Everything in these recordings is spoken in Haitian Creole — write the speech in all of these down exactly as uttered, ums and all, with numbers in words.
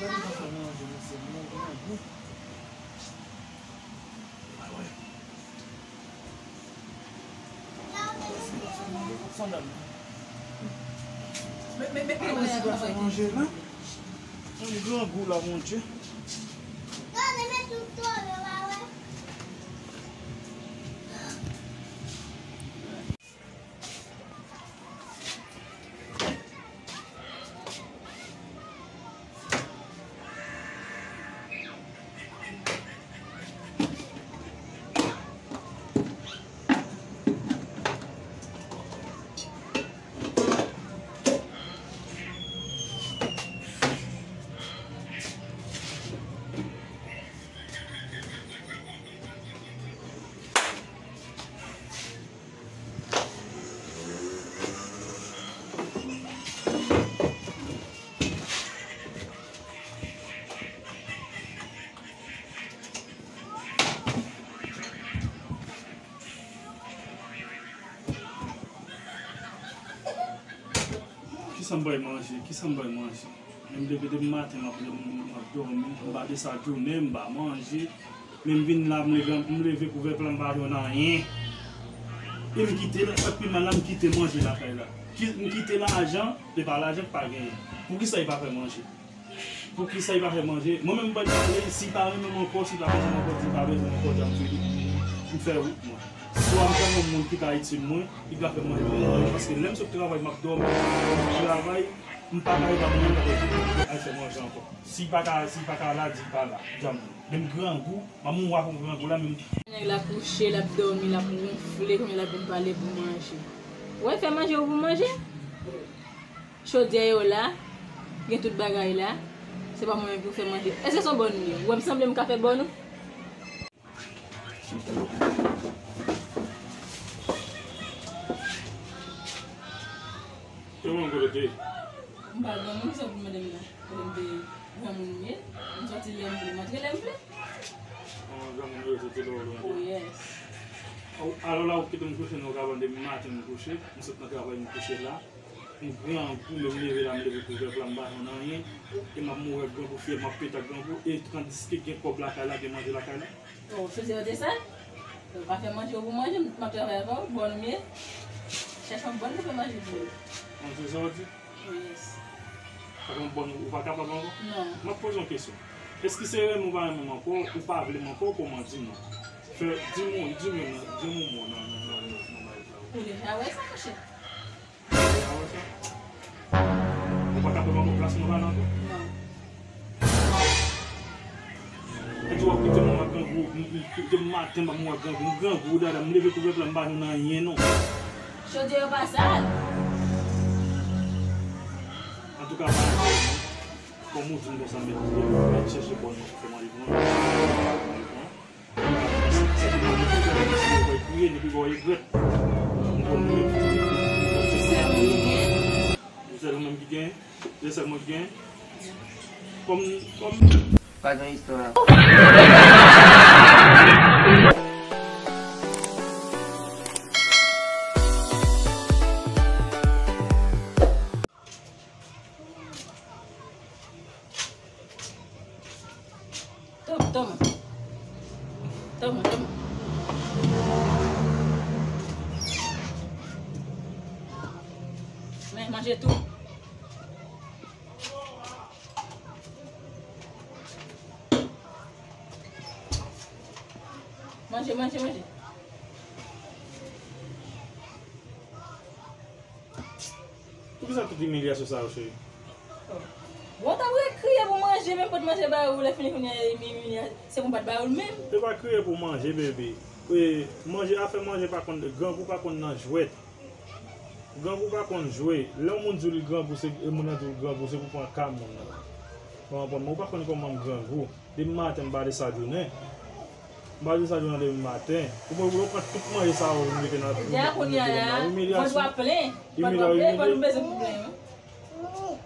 Mwen pa fè manje, mesye, mwen grangou. Ah ouais. Manje la. Mwen grangou la, mon Dieu. Kisa m bay manje? Kisa m bay manje? Men m leve depi maten, m ap, m ap dòmi, m pa desann jounen, m pa manje. Men m vin la, m leve, m leve kouvèp la, m pa jwenn anyen. E m kite, sa k pi mal la, m kite manje lakay la. Ki, m kite lajan, e pa lajan k pa genyen. Poukisa li pa fè manje? Poukisa li pa fè manje? Mwen menm, m pa pale, si li pa renmen m ankò, si li pa bezwen m ankò, di li pa bezwen m ankò, di a m fini. M fè wout mwen. Swa m jwenn yon moun ki ka itil mwen, li ka fè manje pou mwen, paske lè m sot travay, m ap dòmi, m travay, m pa ka rive a manje, al fè manje ankò. Si pa ka, si pa ka la, di pa la. Djanm. Men m grangou, m ap mouri ak yon grangou la, men m Nèg la kouche, l ap dòmi, l ap wonfle, kounye a l ap vin pale pou manje. Ou wè, fè manje ou pou manje. Chodyè yo la, gen tout bagay la. Se pa mwen menm pou fè manje. Èske se yon bòn ou ye? Ou wè m sanble m ka fè bòn ou? Kòman kote te? M pa granmoun, sa pou mande m la. Kote m te granmoun m ye. M sòti lè m vle, m antre lè m vle. Kòman granmoun yo rete te lè w vle? Oh, yes. Alò la, ou kite m kouche nan yon kabann depi maten m kouche. M sot nan travay m kouche la. M grangou, men m leve la, m leve kouvèk la, m pa jwenn anyen. E m ap mouri ak grangou, fyèv, m ap pete ak grangou. E tandiske gen kòb lakay la, gen manje lakay la. Oh, José, yo te sal? Ou pa fè manje, ou pou manje, m ap travay avè w, bòn ou ye. Chèche yon bòn pou fè manje pou ou. Manje sa w di? Oh, yes. Sa fè yon bòn, ou pa kapab ankò? Non. M ap poze yon kesyon. Èske se renmen ou pa renmen m ankò, ou pa vle m ankò, kòman di m non? Fè, di m, di m, di m yon mo nan, nan, nan, nan, nan, nan, nan, nan, nan, nan, nan, nan, nan, nan, nan, nan, nan, Ou pa ka pran yon plas mwen pa nan ankò? Non. E di w ap kite mwen ak grangou, m, m, depi maten m ap mouri ak grangou, m grangou dada, m leve kouvèk la, m pa jwenn anyen non. Chodyè yo pa sal. Antouka, pa nan kòm ou di m konsa, m mèt, mèt chèche bòn mwen pou fè manje pou mwen. Sèl ou menm ki gen? Se sèl ou menm ki gen? Se sèl mwen ki gen? Kòm, kòm. Pa gen istwa. Toma, toma. Toma, toma. Men, manje tou. Manje, manje, manje. Poukisa tout imilyasyon sa yo, cheri? Bon, w ta vle kriye pou manje, men pot manje ba ou, lè fini kounye a, imilyasyon, se pou m pa t ba ou l menm. Se pa kriye pou manje, bebe. E, manje, afè manje pa konn, grangou pa konn nan jwèt. Grangou pa konn jwe. Lè yon moun di w li grangou, se, e moun nan di w li grangou, se pou pran ka moun nan. Ou konprann mwen? Ou pa konn kòman m grangou. Depi maten, m pa desann jounen. M pa desann jounen depi maten. Ou mwen, ou pran tout manje sa yo, ou mete nan, ou mete nan men m. Imilyasyon. Vant ou ap plen. Vant ou ap plen, vant ou bezwen pou plen, wi.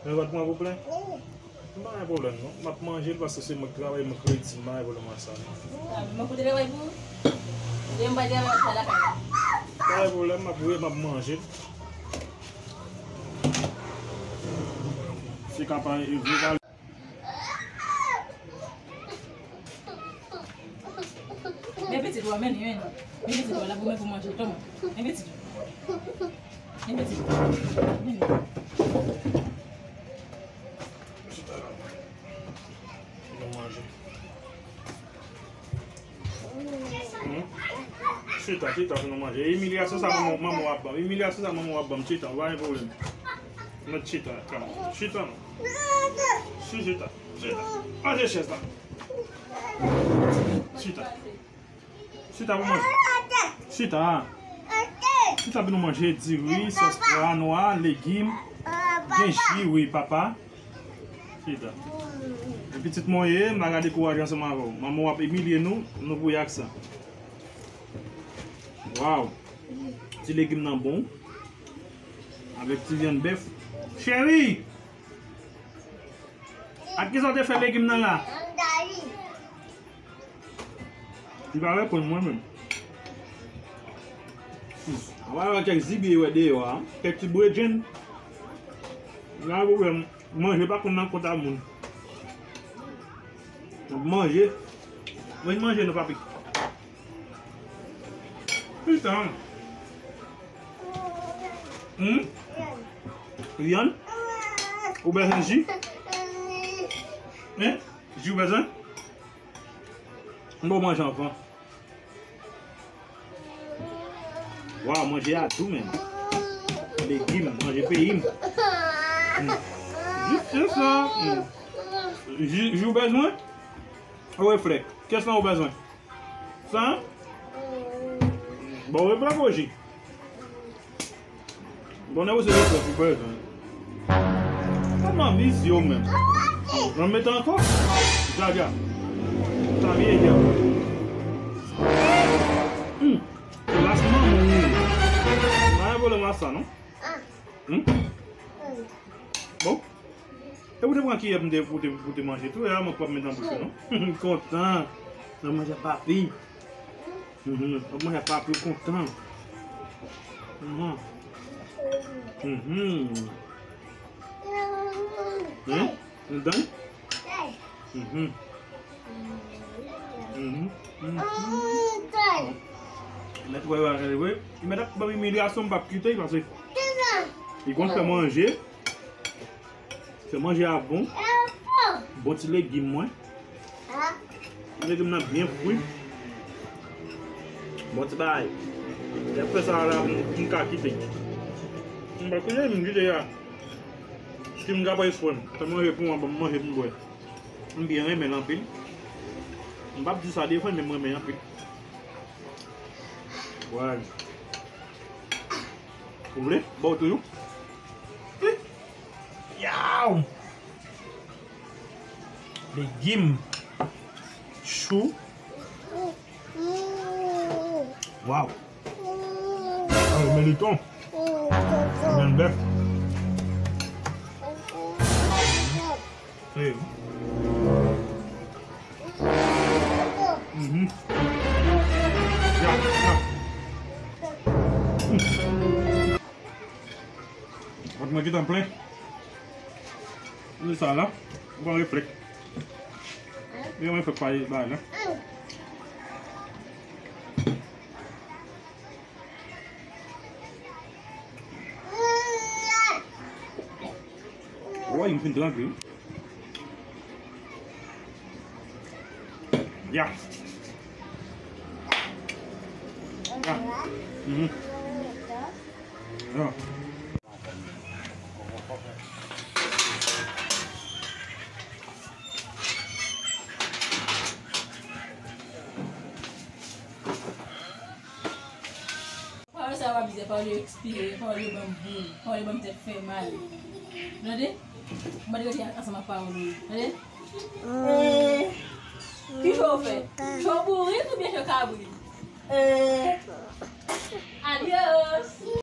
Men vant mwen pou plen? M pa gen pwoblèm, non. M ap manje l paske se mwen k travay, mwen k redi, m pa gen pwoblèm ak sa, non. A, mwen pote travay pou ou? E m pa travay, m ap fè lakay la. Pa gen pwoblèm, m ap, m ap manje l. Se ka pa, e vre pa. Vini, vini. Vini pitit ou, la pou mwen pou manje. Toma. Vini pitit ou. Vini pitit ou. Vini. Nou manje. Hmm? Chita, chita pou nou manje. Imilyasyon sa manman, manman w ap ban m. Imilyasyon sa manman w ap ban m. Chita, pa gen pwoblèm. Mèt chita, kanmenm. Chita non. Chita, chita. Manje chèz la. Chita. Chita pou manje. Chita. Chita pou nou manje diri, sòs pwa nwa, legim, gen ji, wi, papa. Chita. E pitit mwen ye, m pa ka dekouraje ansanm avè w. Manman w ap imilye nou, nou voye ak sa. Waw. Ti legim nan bon. Avèk ti vyann bèf. Cheri! Ak kisa w te fè legim nan la? Li pa reponn mwen menm. Hmm. Apa wè kèk zibi wè deyò a, kèk ti bredjenn. Nan pwoblèm, manje pa konn nan kont a moun. N ap manje. Mwen manje nou papi. Putain. Hmm? Vyann? Ou bezwen ji? Hein? Ji ou bezwen? M ba w manje anvan. Waw, manje a dou menm. Legim, manje peyi m. Mm. Jis se sa. Mm. Ji, ji w bezwen? Ou reflèk. Kès lan ou bezwen? Sa? Bon, reflèk ou ji? Bon, nèg ou se reflèk ou bezwen. Kòman visye w menm? Mwen mete ankò? Dja, dja. Sa vye, dja. Hmm. Las manman ou ye. Pa gen pwoblèm ak sa, non? Hmm? Bon. E pou te pran kiyè pou te, pou te, pou te manje tou, e a mwen k ap met nan bouch ou, non? Kontan. Nan manje papi. Mhm. Ap manje ak papi kontan. Mhm. Mhm. Hein? Ou done? Mhm. Mhm. Mhm. Mèt wè, wè, wè. Mèt ap ban m imilyasyon, m p ap kite, paske li konn fè manje. Fè manje a bon. Bon ti legim mwen. Legim nan byen fri. Bon ti bagay. Lè fè sa la, m, m ka kite. M pa kite, m kite a. Si m ka pran espwa m. Fè manje pou mwen, ban m manje pou m bwè. M byen renmen l anpil. M p ap di sa devan, men m renmen l anpil. Wè. Ou vle? Ba w toujou? Yaw! Legim. Chou. Waw. Ay, militon. Vyann bèf. Hey. Mhm. Ya, ya. Vant mwen gentan plen. Li sa la. Ou pran reflèk. Li yon reflèk pa bay la. Woy, m fin tranke wi. Ya. Ya. Mhm. Ya. Pawòl sa yo pa bizè, pawòl yo ekspire, pawòl yo ban m boul, pawòl yo ban m tèt fè mal. Tande? Ou mande rete ansanm ak pawòl ou yo. Tande? Eh, ki cho w fè? Cho bourik oubyen cho kabrit? Eh, adios!